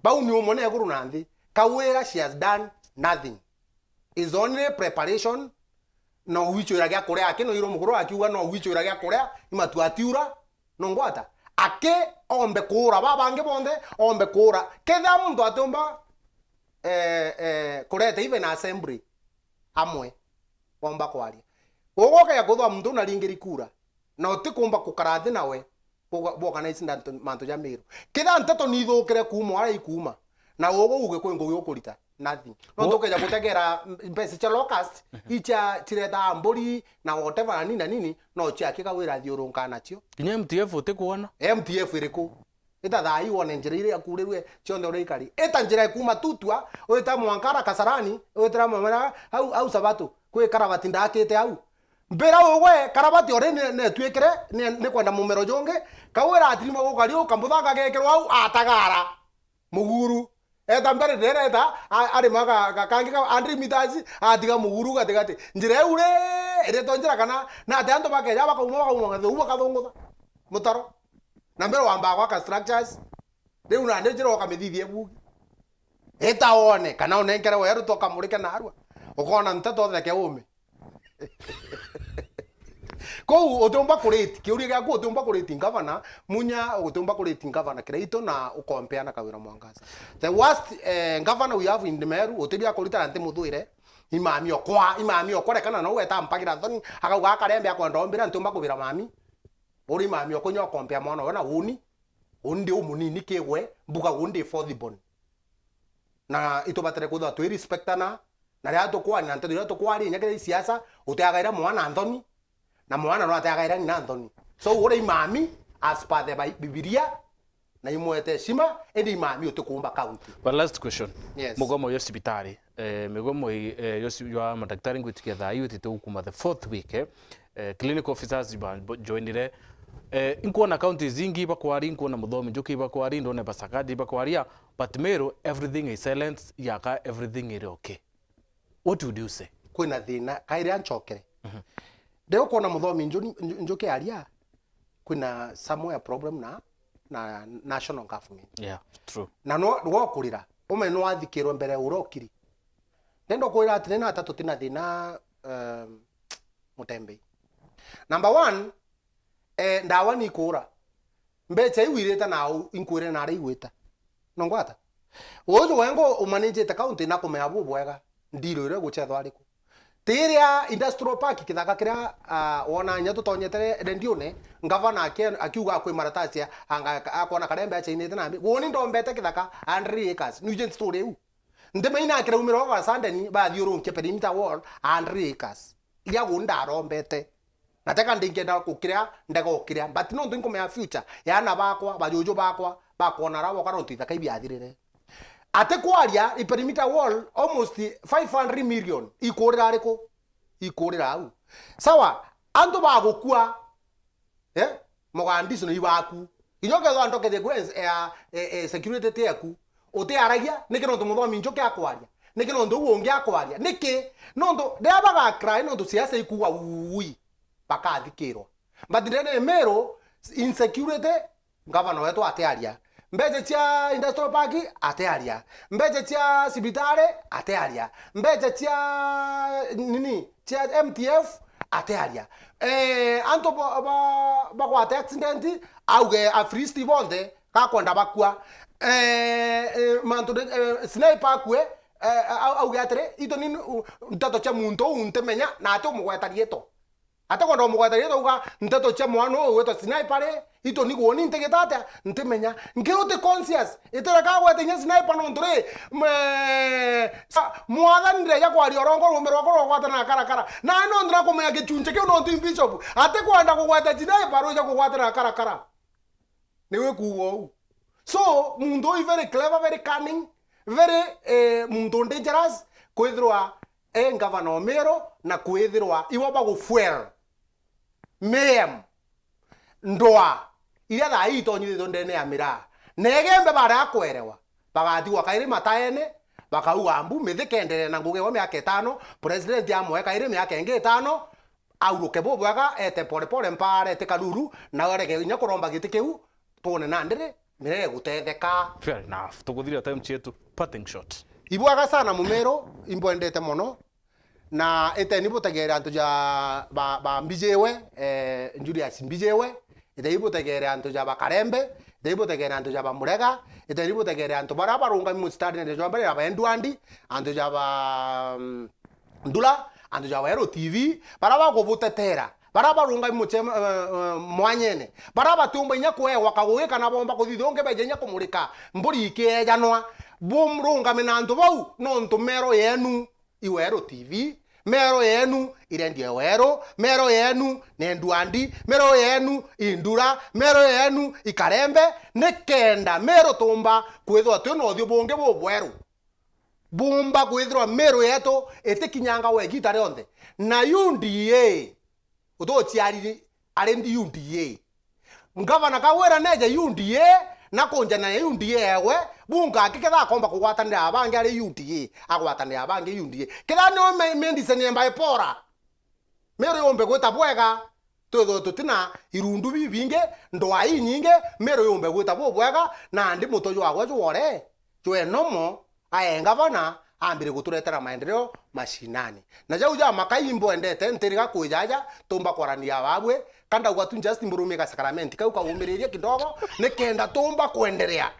Bau ni umwe na iguru na nthi. Kawira, she has done nothing. Is only preparation. No gwichwira gia kuria, aki no iro mukuru akiuga no gwichwira gia kuria, imatu atiura, no ngwata. Aki ombe kuura, ba bangi bonthe ombe kuura. Kethira muntu atiumba, eh, eh, kureta even assembly amwe, omba kwaria. Uguo ukeja kwithwa muntu unaringiri kura, na utikumba gukara nthi nawe, buga-, buorganize ndantu, mantu ja Meru. Kethira nteto niithukire kuuma aria ikuuma, na uguo uge kwi ngugi ukurita, nothing. Nontu ukeja gutegera mbeca cia locust, icia ciretaa mburi na whatever na nini na nini, no ciaki Kawira athiurunkaa nacio. Kinya M T F utikwona? M T F iriku? Ita thaa ii wone njira iria ikuurirwe cionthe uria ikari. Ita njira ikuuma Tutwa, wita mwanka ara Kasarani, witira mwemera au, au Sabato, kwi karabati ndakite au. Mbira ugwe, karabati ori ni, ni etwikire, ni, ni kwenda mumero jungi, Kawira atirima gukari u, kamuthanga gekirwa au, atagara. Muguru. Eta mbere ndereta, a-, arima ga-, ga-, kangi ka hundred meters, atiga muguru gatigati. Njira iu ri, iretwa njira kana, na ati antu bakeja bakauma, bakauma ngathu, u bakathungutha. Mutaro. Na mbere wambaa gwaka structures, riu nandi njira ukamithithia bugi. Ita wone, kana unenkere weru toka murike narua. Ukona nteto theke ume. Kou utiumba kurate, kiuria giaku utiumba kurate ngavana, Munya utiumba kurate ngavana Kiraitu na ukompea na Kawira Mwangaza. The worst, eh, governor we have in the Meru, utibia kurita na nti muthuire, imami okwa, imami okwa, rekana no weta mpagira nthoni, akauga akarembe akwenda ombira ntiumba kubira mami. Uri imami okwa nyo ukompea mwana we na uni, uni ndi umunini kigwe, mbuga uni ndi fourth born. Na itubatere kwithirwa twi respectana, na riria tukwaria na nteto iria tukwaria, inya kethira i siasa, uteagaira mwana nthoni, na mwana no ateagaira ng'ina nthoni. So, uri imami as per the Bi-, Bibilia, na imwete heshima, indi imami utikuumba county. But last question. Yes. Mugomo yo cibitari, eh, migomo i, eh, yo ci-, jwa madaktari ngwitikia thaa ii utite ukuma the fourth week, eh? Eh, clinical officers ba-, bo-, joinire. Eh, inkuona counties ingi bakwari, inkuona Muthomi Njuki bakwari, ndone Basakati bakwaria, but Meru, everything is silence, yaka everything iri okay. What would you say? Kwina thina, kairi anchokere. Mhm. Ndio kuona Muthomi Nju-, Nju-, Njuki aria, kwina somewhere problem na, na national government. Yeah, true. Na no, no kurira, ume no athikirwe mbere urokiri. Ndenda kwira ati ni nata tutina thina, um, Mutembei. Number one, eh, ndawa ni ikuura. Mbeca iu irite na au, inkwire na aria igwita. No ngwata? Uju wengo umanijite county na kumenya bubwega, ndiro iria iguchethwa ariku. Tiria industrial park kithaka kiria, ah, wona nya tutonyete rendione, ngavana aki-, akiuga kwi maratasi ya, anga-, akwona karembe achainite na mbi. Woni ndombete kithaka hundred acres. Nuje story iu. Ntimaina kiraumira o Sandeni, bathiurunkia perimeter wall, hundred acres. Iria gu ndarombete. Na teka ndingenda gukiria, ndega gukiria. But nontu inkumenya future ya ana bakwa, bajuju bakwa, bakwona ara boka nontu ithaka ibiathirire. Ati kwaria, i perimeter wall, almost five hundred million. Ikurira ariku? Ikurira au. Sawa, antu bagukua, eh? Mogandiso ni ibaku. Inya ukethwa ndokethie kwi, eh, eh, eh, security ti eku. Utiaragia, niki nontu Muthomi Njuki akwaria? Niki nontu uu ungi akwaria? Niki? Nontu riria bagakrai, nontu siasa ikuuga ui, bakathikirwa. But ndene Meru, insecurity, ngavana wetu atiaria. Mbeca cia industrial park, atiaria. Mbeca cia cibitari, atiaria. Mbeca cia, nini, cia M T F, atiaria. Eh, antu ba, ba, bagwate accident, auge afiristi bonthe, gakwenda bakua. Eh, eh, mantu, eh, sniper akue, eh, au-, auge atiri, "Itu ni u-, nteto cia muntu uu ntimenya, na ati umugweta riitwa." Ati kwenda umugweta riitwa, uga, "Nteto cia mwana uu witwa Sniper ri, itu ni guuni ntigita atia? Ntimenya." Nkiri uti conscious, itireka agwete inya Sniper nontu ri, me-, sa-, Mwathani ndeja kwaria urongo ruume rwakwa rwagwatana na karakara. Nae nontu nakumenya gichunchi kiu nontu i bishop, ati kwenda kugweta Sniper ruja kugwatana na karakara. Niwe kuuga uu. So, muntu uyu very clever, very cunning, very, eh, muntu dangerous, kwithirwa e ngavana o Meru na kwithirwa ibo bagufuel mayhem, ndwaa iria thaa ii itonyithitwe ndene ya miraa. Na Igembe barega kwerewa, bagatigwa kairi mataene, bakauga mbu, mithi kenderea na ngugi yao miaka itano, president amoe kairi miaka ingi itano, auruke bubwega, ete pole pole mpara, ete karuru, na arege inya kuromba giti kiu, twone nandi ri, mirege gutetheka. Fair enough. Tukuthiria time cietu. Parting shot. Ibwega sana Mumiru, imbwendete mono. Na iteni butegere antu ja ba, ba Mbijiwe, eh, Julius Mbijiwe, iteni butegere antu ja ba Karembe, iteni butegere antu ja ba Murega, iteni butegere antu baria barungami mucitari na ja mbere ya ba Edward, antu ja ba, mm, Ndula, antu ja Weru T V, baria bakubutetera, baria barungami mucem-, eh, eh, mwanyene, baria batiumba inya kuewa kagugi kana bomba kuthithia ungi beje inya kumurika mburi ikiejanwa, bumrungame na antu bau, nontu mero yenu i Weru T V, mero yenu irendia Weru, mero yenu ni Ndwandi, mero yenu i Ndura, mero yenu i Karembe, nikenda Meru tumba kwithirwa twina uthiu bungi bubweru. Bumba kwithirwa Meru yetu itikinyanga we igita rionthe. Na U D A, utuciariri ari ndi U D A. Ngavana Kawira neje U D A, na kunjana ya U D A ewe, bunga aki ketha akomba kugwatanira abangi ari U D A, agwatanira abangi U D A. Ketha nio me-, medicine ya bipolar. Meru yumbe gwita bwega, twithwe tutina irundu bibingi, ndwaa inyingi, Meru yumbe gwita bubwega, nandi mutwe jwagwe jwore, jwe nomo, ae ngavana, ambire guturetera maendeleo mashinani. Na jau ja makai imbwendete, ntiriga kwijaja, tumba kwarania babwe, ka ndauga tu just mburumie ga sacrament kau kaumiririe kidogo, nikenda tumba kwenderea.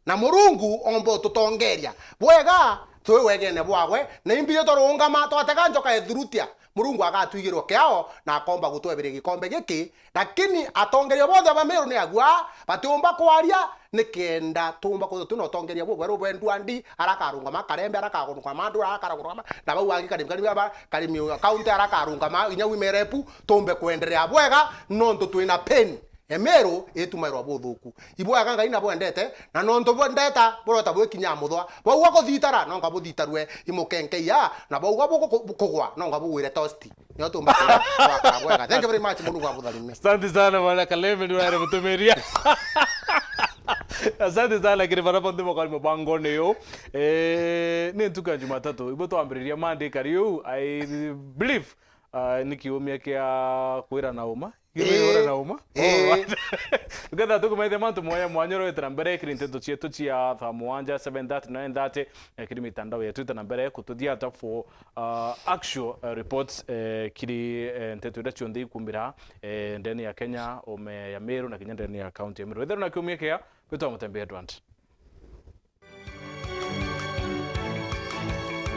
Na Murungu omba ututongeria. Bwega, twi wegene bwagwe, na imbi twarungama, twatega njoka ethurutia. Murungu agatwigirwa kiao, na akomba gutweberia gikombe giki, lakini atongeria bonthe ba Meru ni agua, batiumba kwaria, nikenda tumba kwithirwa twina utongeria bubweru bwendwa ndi, arakarungama Karembe, arakarungama Ndura, arakarungama, na bau angi Karimi, Karimi, aba, Karimi County arakarungama, inya Women Rep, tumbe kwenderea bwega, nontu twina pain. Emeru itumairwa buthuku. Ibwega Ngai nabwendete, na nontu bwendeta, burota bwikinya muthwa. Bau aguthitara, nonga buthitarwe imukenkeia, na bau abu kugwa, nonga bugwire tosti. Nio tumba kuga, gwakara bwega. Thank you very much, Murungu abutharime. Asante sana, Bwana Kalembe, ni wale mutumiria. Asante sana, kiri bara bonthe bakari mubangone yo. Eh, ni ntuku ya Jumatatu. Ibo twambiriria Monday kari uu, I believe, ah, ni kiumia kia kwira na uma. Kiumia kia kwira na uma. Ii. Ii. Tugetha tukumaithia mantu mwanya mwanya, urwite na mbere kiri nteto cietu cia thaa mugwanja, seven thirty, nine thirty, eh, kiri mitandao yetu ite na mbere kututhia ata for, ah, actual, eh, reports, eh, kiri, eh, nteto iria cionthe ikumbira, eh, ndene ya Kenya, ome ya Meru na kinya ndene ya county ya Meru. Wethirwe na kiumia kia, witwa Mutembe Edward.